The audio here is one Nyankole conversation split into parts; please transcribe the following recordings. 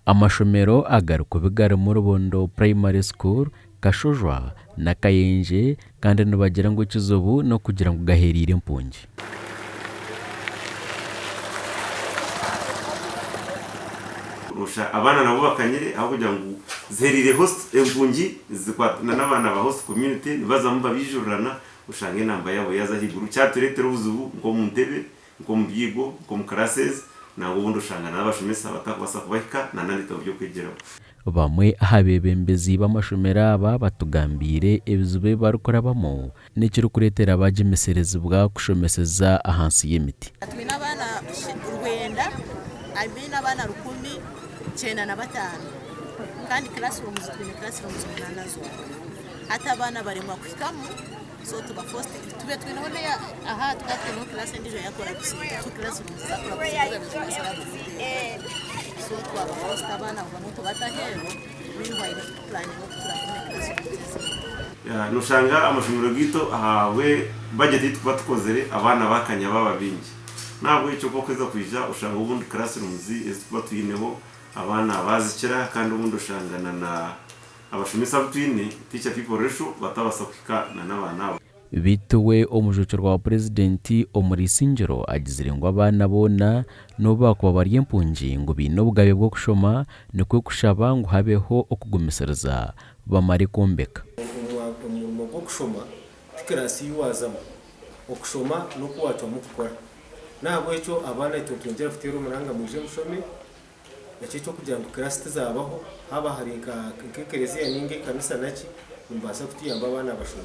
Amashomero agarikubi garimu Rubondo Primary School, Kashojwa na Kayenje kandi nibagira ngu ekizibu n'okugira ngu gahereire empungi. Osha abaana nabo bakanyire ahabw'okugira ngu zihereire host empungi zikwatana n'abaana ba host community nibazamu babijurirana oshanga enamba yaabo yaaza ahaiguru kyatureetera obuzibu nk'omu ntebe nk'omu byigo, nk'omu classes, nangwa obundi oshanga n'abashomesa batakubaasa kubahika na n'ebitabo by'okwegyeraho. Bamwe aha beebembezi b'amashomero aba batugambiire ebizibu ebi barikurabamu n'ekirikureetera bagyemeserezibwa kushomeseza ahansi y'emiti. Twine abaana rwenda, baine abaana 1095 kandi classrooms twine classrooms munaana zonka. Hati abaana baremwa kuhikamu so tuba forced tube twineho neya aha tukaba twineho class endijo eya collapsinga so classrooms za collapsinga zabaire ziri so twaba forced abaana abo bamwe kubata aheeru meanwhile tuku planninga oku turafune classrooms ezindi. Noshanga amashomero gaitu ahabwe budget ei tukuba tukozire abaana bakanya baaba baingi nahabwekyo ku okuheza kwija oshanga obundi classrooms ezi tukuba twineho abaana bazikira kandi obundi oshanga na na Abashomesa abu twine, teacher pupil ratio, batabaasa kuhika na n'abaana abo. Beitu we omujwekyerwa wa Purezidenti omuri Isingiro agizire ngu abaana boona n'obu baakuba bari empungi ngu baine obugabe bw'okushoma nikwo kushaba ngu habeho okugumisiriza bamare kwombeka. Omurimo gw'okushoma ti kiraasi ei waazamu, okushoma n'oku waacwamu kukora. N'ahabw'ekyo abaana itwe nitwongyera kuteera omuranga mwije mushome, Ekyo eky'okugira ngu kiraasi tizaabaho, haaba hari nk'ekereziya nainga ekanisa naki, nimubaasa kutuyamba abaana bashome.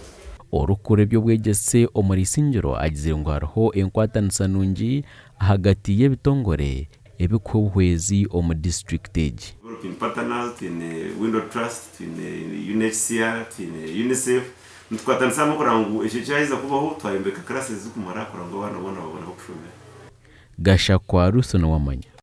Orikukora eby'obwegyese omuri Isingiro agizire ngu hariho enkwatanisa nungi ahagati y'ebitongore ebikuha obuhwezi omu disiturikiti egi. Developing Partners, twine Window Trust, twine UNHCR, twine UNICEF, nitukwatanisa hamwe kureba ngu ekyo kyaheza kubaho twayombeka classes zirikumara kureba ngu abaana boona babone ah'okushomera. Gashakwa Ruth Nuwamanya.